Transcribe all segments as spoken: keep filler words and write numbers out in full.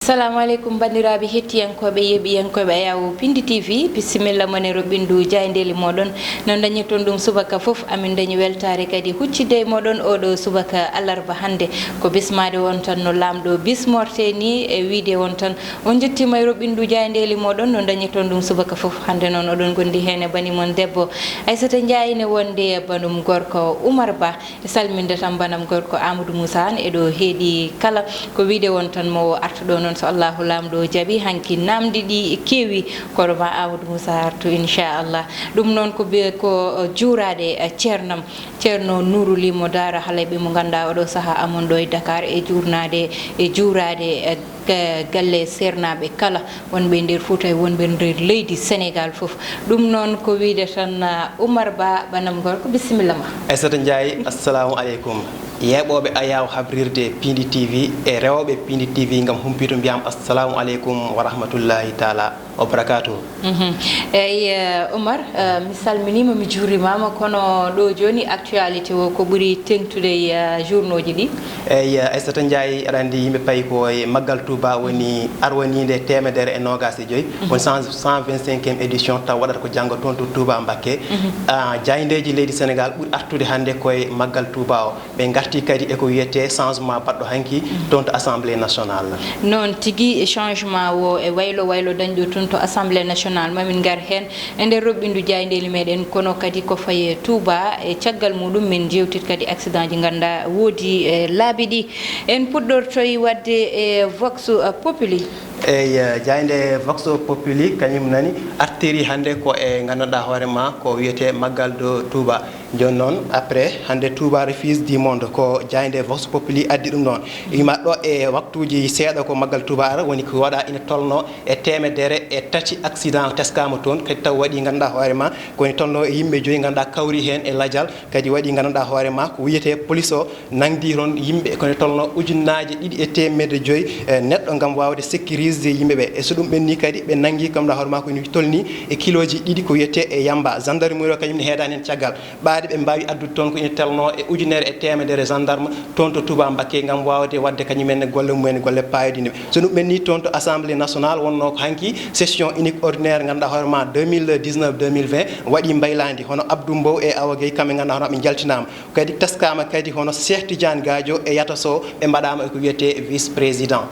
Assalamu aleykum, banndiraaɓe hettiyankooɓe, yeeɓiyankooɓe Ayaw Pindi T V. Bisimilla mon e roɓɓindu jaayndeeli mooɗon. No ndañirton ɗum subaka fof, amin ndañi weltaare kadi huccidde e mooɗon oɗo subaka alarba hannde. Ko bismaade on tan no Laamɗo bismorte ni, e wiide on tan on njettiima e roɓɓindu jaayndeeli mooɗon. No ndañirton ɗum subaka fof, hannde noon oɗon ngondi heen e bani mon debbo Aissata Ndiaye, ne wondi e banum gorko Oumar Ba. E salminde tan banam gorko Amadou Moussa Anne, eɗo heedi kala. Ko wiide won tan mo artuɗo noon, so Allahu Laamɗo jaɓi, hanki namdi ɗi keewi, kono ma Amadou Moussa artu, inchallah. Ɗum noon ko be-, ko juuraade, eh, ceernam, Ceerno Nourou Ly mo Daara Halayɓe mo ngannduɗaa oɗo sahaa amon ɗo e Dakar, e juurnaade, e juuraade, eh, ga-, galle seernaaɓe kala, wonɓe e nder Fuuta e wonɓe e nder leydi Senegaal fof. Ɗum noon ko wiide tan, ah, Oumar Ba, banam gorko, bisimilla ma. Aissata Ndiaye, assalamu aleykum. Yeeɓooɓe Ayaw habrirde Pindi T V e rewooɓe Pindi T V ngam humpito mbiyam assalamu aleykum wa rahmatullahi taala wa barakatuh. Mhm. Eyi, eh, Oumar, eh, mi salminiima, mi juurimaama, kono ɗo jooni actualité o ko ɓuri teŋtude e, eh, journaux ji ɗi? Eyi, eh, Aissata Ndiaye, aɗa anndi yimɓe payi ko e Maggal Touba woni arwaniinde teemedere e noogaas e joyi, woni cent, cent vingt-cinquième édition, taw waɗata ko janngo toon to Touba Mbacké. Mhm. Ah, jaayndeeji leydi Senegaal ɓuri artude hannde ko e Maggal Touba o. Ɓe ngarti kadi e ko wiyetee changement baɗɗo hanki toon to Assemblée nationale. Noon tigi, changement o e waylo waylo dañɗo toon to Assemblée nationale, mamin ngar heen e nder roɓɓindu jaayndeeli meɗen, kono kadi ko faye Touba, e caggal muɗum min jewtit kadi accident ji ngannduɗaa woodi e laabi ɗi. En puɗɗortoy waɗde e Vox Populi. Eyi, eh, jaaynde Vox Populi kañum nani artiri hannde ko e ngannduɗaa hoore ma ko wiyetee Maggal de Touba. Jooni noon, après, hannde Touba refuse du monde, ko jaaynde Vox Populi addi ɗum ɗoon. Yima ɗo e waktuuji seeɗa ko Maggal Touba ara, woni ko waɗa ina tolno e teemedere e tati accident teskaama toon, kadi taw waɗi ngannduɗaa hoore ma, ko ina tolno e yimɓe joyi ngannduɗaa kawri heen e lajal, kadi waɗi ngannduɗaa hoore ma ko wiyetee police o nangdi toon yimɓe ko ina tolno ujunnaaje ɗiɗi e teemedde joyi, eh, neɗɗo ngam waawde sécuriser yimɓe ɓe. E so ɗum ɓenni kadi ɓe nangi kam ɗa hoore ma ko ina tolni e kilooji ɗiɗi ko wiyetee e yamba. Gendarmerie o kañum ne heedaani heen caggal. Ɓaade ɓe mbaawi addude toon ko ina telnoo e ujunere e teemedere gendarme toon to Touba Mbacké ngam waawde waɗde kañum en golle mum en, golle paayodinɗe. So ɗum ɓenni toon to Assemblée nationale wonnoo ko hanki session unique ordinaire ngannduɗaa hoore ma deux mille dix-neuf deux mille vingt waɗi mbaylaandi, hono Abdou Mbow e Awa Gueye kamɓe ngannduɗaa hono ɓe njaltinaama. Kadi teskaama kadi hono Cheikh Tidiane Gadio e Yata Sow ɓe mbaɗaama e ko wiyetee vice président.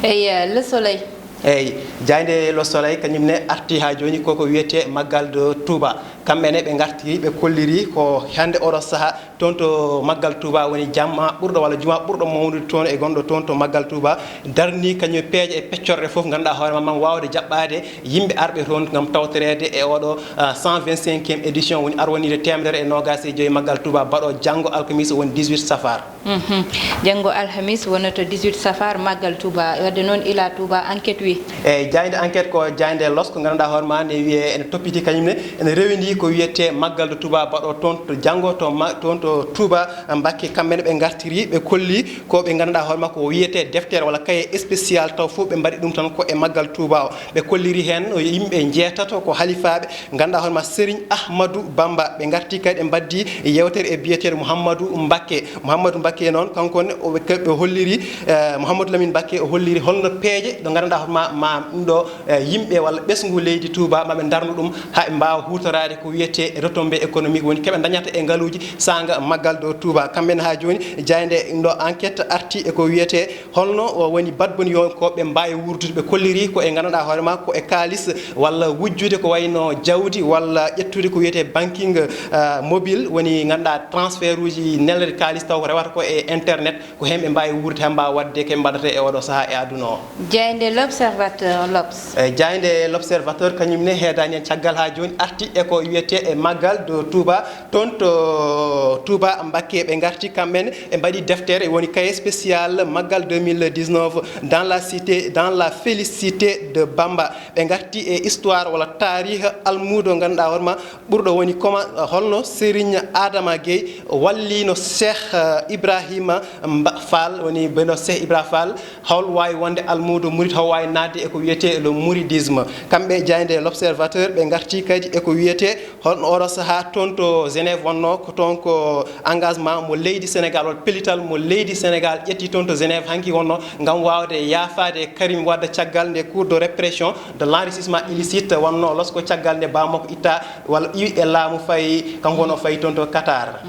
Eyi, eh, Le Soleil. Eyi, jaaynde Le Soleil kañum ne arti haa jooni koko wiyetee Maggal de Touba. Kamɓe ne ɓe ngartiri, ɓe kolliri ko hannde oɗo sahaa toon to Maggal Touba woni jamma ɓurɗo walla juma ɓurɗo mawnude toon e gonɗo toon to Maggal Touba, darni kañum peeje e peccorɗe fof ngannduɗaa hoore ma, mam waawde jaɓɓaade yimɓe arɓe toon ngam tawtoreede e oɗo, ah, cent vingt-cinquième édition woni arwaniinde teemedere e noogaas e joyi Maggal Touba baɗo janngo alkamisa woni dix-huit safar. Mhm. Janngo alhamis wonata dix-huit safar, Maggal Touba. Wadde noon, ila Touba, enquête wi. Eyi, jaaynde enquête ko jaaynde L'Obs, ko ngannduɗaa hoore ma ne wiyee ene toppiti kañum ne, ene rewindi ko wiyetee Maggal de Touba baɗo toon to janngo to ma-, toon to Touba Mbacké. Kamɓe ne ɓe ngartiri, ɓe kolli ko ɓe ngannduɗaa hoore ma ko wiyetee deftere walla cahier spécial, taw fof ɓe mbaɗi ɗum tan ko e Maggal Touba o. Ɓe kolliri heen yimɓe njeetato ko halifaaɓe, ngannduɗaa hoore ma Serigne Ahmadou Bamba. Ɓe ngarti kadi ɓe mbaddi yeewtere e biyeteeɗo Mouhamadou Mbacké. Mouhamadou Mbacké noon, kanko ne, o, ɓe, ɓe holliri, eh, Mouhamadou Lamine Mbacké, o holliri holno peeje ɗo ngannduɗaa hoore ma, ma ɗum ɗo, eh, yimɓe walla ɓesngu leydi Touba, ma ɓe ndarnu ɗum haa ɓe mbaawa huutoraade ko wiyetee retombée économique, woni ko ɓe ndañata e ngaluuji saanga Maggal de Touba. Kamɓe ne haa jooni, jaaynde ɗo enquête arti e ko wiyetee holno o woni baɗboniyonkooɓe mbaawi wuurdude. Ɓe kolliri ko e ngannduɗaa hoore ma ko e kaalis walla wujjude ko wayno jawdi walla ƴettude ko wiyetee banking, ah, mobile, woni ngannduɗaa transfert uji nelete kaalis taw ko rewata ko e internet, ko heen ɓe mbaawi wuurde, haa mbaawa waɗde ko ɓe mbaɗata e oɗo sahaa e aduna o. Jaaynde L'Observateur, L'Obs. E jaaynde L'Observateur kañum ne heedaani heen caggal haa jooni, arti e ko wiyetee e Maggal de Touba. Toon to Touba Mbacké, ɓe ngarti kamɓe ne, ɓe mbaɗi deftere, woni cahier spécial Maggal deux mille dix-neuf dans la cité, dans la félicité de Bamba. Ɓe ngarti e histoire walla taariha almuudo ngannduɗaa hoore ma ɓurɗo woni koma, holno Serigne Adama Gueye wallino Cheikh, eh, Ibrahima Ibrahima Mba- Fall, woni beno Cheikh Ibra Fall, hol waawi wonde almuudo murid, hol waawi naatde e ko wiyetee le mouridisme. Kamɓe jaaynde L'Observateur, ɓe ngarti kadi e ko wiyetee holno oɗo sahaa toon to Genève wonnoo, ko toon ko engagement mo leydi Sénégal, walla pellital mo leydi Sénégal ƴetti toon to Genève hanki wonnoo, ngam waawde yaafaade Karim Wade caggal nde Cour de répression de l'enrichissement illicite wonnoo, losko caggal nde baamakko itta walla iwi e laamu, fayi kanko woni o fayi toon to Qatar.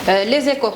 Euh, Les Échos.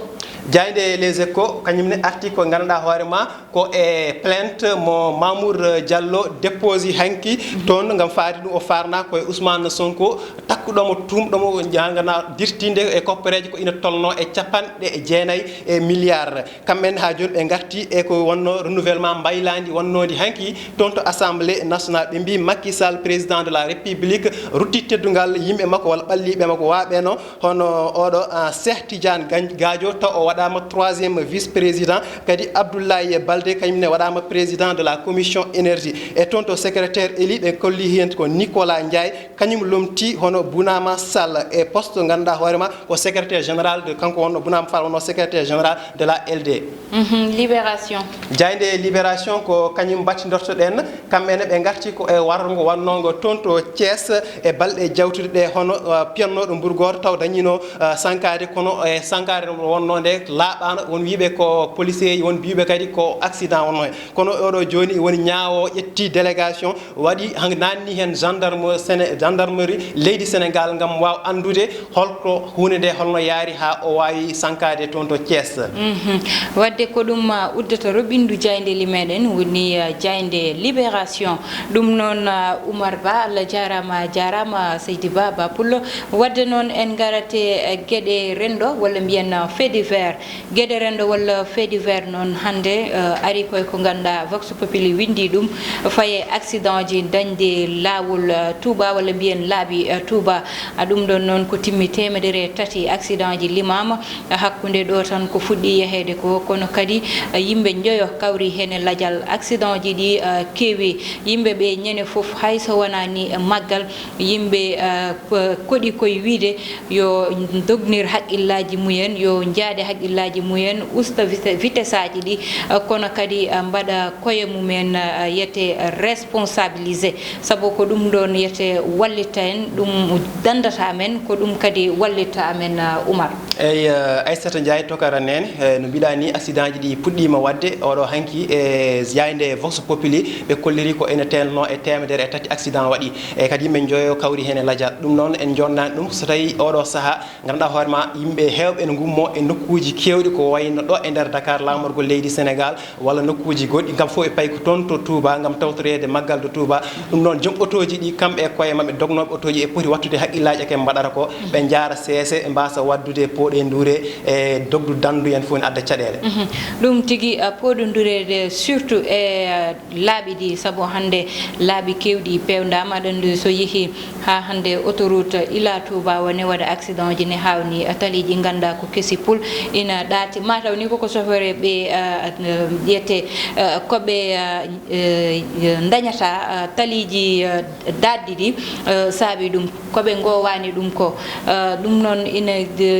Jaaynde Les Échos, kañum ne arti ko nganndanɗaa hoore ma ko e plainte mo Mamour Diallo déposé hanki toon, ngam faade ɗum o farna ko e Ousmane Sonko, takkuɗo mo, tuumɗo mo, jangana dirtinde e koppereeje ko ina tolno e capanɗe jeenayi e milliard. Kamɓe en haa jooni ɓe ngarti e ko wonno renouvellement mbaylaandi wonnoondi hanki toon to Assemblée nationale. Ɓe mbii Macky Sall, président de la République, rutti teddungal yimɓe makko walla ɓalliiɓe makko waaɓeno, hono oɗo, ah, Cheikh Tidiane Gagne- Gadio, taw o waɗaama troisième vice-président, kadi Abdoulaye Baldé, kañum ne waɗaama président de la commission énergie. E toon to secrétaire élu, ɓe kolli heen ko Nicolas Ndiaye, kañum lomti hono Bounama Sall e poste, ngannduɗaa hoore ma ko secrétaire général de, kanko wonno Bounama Fall wonno secrétaire général de la L D. Mhm, Libération. Jaaynde Libération ko kañum mbattidortoɗen. Kamɓe ne ɓe ngarti ko e warngo wannongo toon to Thiès e balɗe jawtuɗe ɗe, hono, uh, piyannooɗo mburu gooto taw dañino, uh, sankaade, kono e sankaade wonno nde laaɓaano, won wiiɓe ko policier, won mbiiɓe kadi ko accident wonno hen. Kono oɗo jooni woni ñaawo ƴetti délégation, waɗi han- naanni heen gendarme- Séné- gendarmerie leydi Sénégal ngam waaw anndude holko huunde nde holno yaari haa o waawi sankaade toon to Thiès. Mhm. Wadde ko ɗum, ah, uddata roɓindu jaaynde li meɗen woni, ah, jaaynde Libération. Ɗum noon, ah, Oumar Ba, Allah jaaraama, jaaraama Seydi Ba, Ba Pullo. Wadde noon en ngarate, eh, geɗe renndo walla mbiyen, ah, fait divers. Geɗe renndo walla fait divers noon hannde, eh, ari koye ko ngannduɗaa Vox Populi winndi ɗum faye accident ji dañde laawol, eh, Touba walla mbiyen laabi, eh, Touba. Ah, ɗum ɗon noon ko timmi teemedere e tati accident ji limaama, eh, hakkunde ɗo tan ko fuɗɗi yaheede ko, kono kadi, eh, yimɓe njoyo kawri heen e lajal. Accident ji ɗi, eh, keewi, yimɓe ɓe ñande fof hay so wonaa ni, eh, maggal, yimɓe, eh, ko- koɗi koye wiide yo dognir haqqillaaji mumen, yo njaade haqqillaaji mumen, usta vite- vitesse aji ɗi, eh, kono kadi, eh, mbaɗa koye mumen, eh, yete responsabilisé, sabu ko ɗum ɗon yete wallita en, ɗum dandata amen, ko ɗum kadi wallita amen, eh, Oumar. Eyi, eh, Aissata Ndiaye, Tokara Nene, eh, no mbiɗa ni, accident ji ɗi puɗɗiima waɗde oɗo hanki e jaaynde Vox Populi, ɓe kolliri ko ene teenno e teemedere e tati accident waɗi. E kadi yimɓe njoyo kawri heen e lajal. Ɗum noon en jonnani ɗum, so tawi oɗo saha, ngannduɗaa hoore ma, yimɓe heewɓe ene ngummo e nokkuuji keewɗi, ko wayno ɗo e nder Dakar, laamorgol leydi Sénégal, walla nokkuuji goɗɗi, ngam fof ɓe payi ko toon to Touba ngam tawtoreede maggal to Touba. Ɗum noon, joom otooji ɗi, kamɓe e koye maɓɓe, dognooɓe otooji, e poti wattude haqqillaaji e ko ɓe mbaɗata ko, ɓe njaara seese, ɓe mbaasa waɗdude pooɗondire e dogdu danndu en fof ene adda caɗeele. Mhm. Ɗum tigi, ah, pooɗondireede surtout e, ah, laabi ɗi, sabu hannde laabi keewɗi peewndaama. Aɗa anndi so yehi haa hannde autoroute Ila Touba o ne waɗa accident ji ne haawnii, taliiji ngannduɗaa ko kesi pul ina ɗaati. Mataw ni koko sofere ɓe, ah, ah, ƴette, ah, ko ɓe, ah, eh, ndañata, ah, taliiji, ah, daɗɗi ɗi, ah, saabi ɗum. Ko ɓe ngoowaani ɗum ko, ah, ɗum noon ina,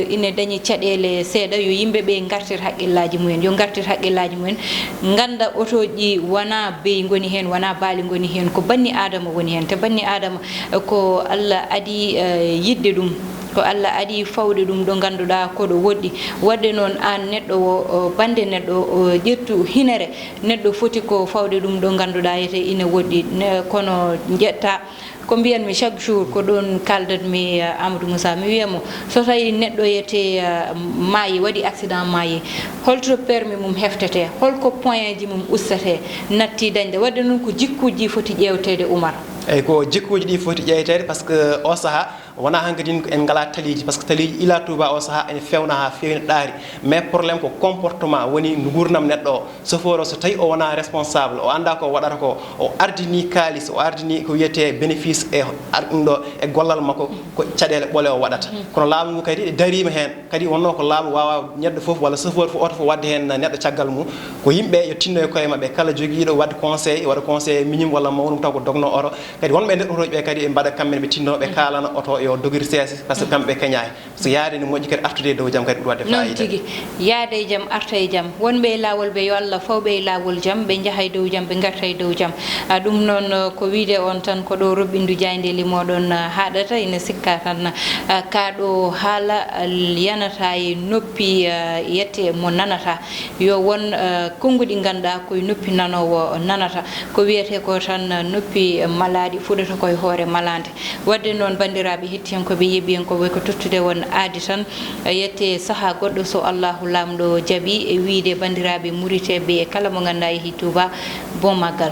ina dañi caɗeele seeɗa. Yo yimɓe ɓe ngartir haqqillaaji mumen, yo ngartir haqqillaaji mumen, ngannda otooji ɗi wonaa beyi ngoni heen, wonaa baali ngoni heen, ko banni aadama woni heen. Te banni aadama, eh, ko Allah adii, eh, yiɗde ɗum, ko Allah adii fawde ɗum ɗo ngannduɗaa ko ɗo woɗɗi. Waɗde noon aan neɗɗo o, o, bannde neɗɗo o, ƴettu hinere, neɗɗo foti ko fawde ɗum ɗo ngannduɗaa yete ina woɗɗi. Ne- kono njettaa ko mbiyanmi chaque jour, ko ɗoon kaaldatmi, eh, Amadou Moussa, mi wiya mo, so tawi neɗɗo yete, eh, maayi, waɗi accident maayi, holto permis mum heftete, holko point ji mum ustete, natti dañde? Waɗde noon ko jikkuuji foti ƴeewteede, Oumar. Eyi, ko jikkuuji ɗi foti ƴeewteede, par ce que o saha wonaa hankadi en ngalaa taliiji, par ce que taliiji Ila Touba o saha ene fewna haa feewi, ene ɗaari. Mais problème ko comportement woni nguurndam neɗɗo o. Chauffeur o, so tawi o wonaa responsable, o anndaa ko o waɗata ko, o ardini kaalis, o ardini ko wiyetee bénéfice e ar- ɗum ɗo e gollal makko, ko caɗeele ɓole o waɗata. Kono laamu ngu kadi dariima heen, kadi wonnoo ko laamu waawaa neɗɗo fof walla chauffeur fof, oto fof waɗde heen neɗɗo caggal mum. Ko yimɓe yo tinno e koye maɓɓe, kala jogiiɗo waɗde conseil, waɗa conseil minime walla mawnum taw ko dognoowo oto. Kadi wonɓe e nder otooji ɓe kadi ɓe mbaɗa kamɓe ne, ɓe tinno, ɓe kaalana oto yo o dogir seesi, par ce que kamɓe keñaaki. So yaade ne moƴƴi kadi, artude e dow jam kadi ɓuri waɗde Noon faayida. Tigi, yaada e jam, arta e jam. Wonɓe e laawol ɓe, yo Allah fawɓe e laawol jam, ɓe njaha e dow jam, ɓe ngarta e dow jam. Ah, ɗum noon, ah, ko wiyde on tan, ko ɗo roɓɓindu jaayndeeli mooɗon, ah, haaɗata. Ina sikka tan, ah, kaa ɗo haala, ah, yanata e noppi, ah, yette mo nanata. Yo won, ah, konnguɗi ngannduɗaa koye noppi nanoowo nanata. Ko wiyetee ko tan, ah, noppi malaaɗi fuɗata koye hoore malaande. Wadde noon, banndiraaɓe hettiyankooɓe, yeeɓiyankooɓe, ko tottude on aadi tan, yette sahaa goɗɗo, so Allahu Laamɗo jaɓi, e wiyde banndiraaɓe muritɓe e kala mo ngannduɗaa yehi Tuuba, bon maggal.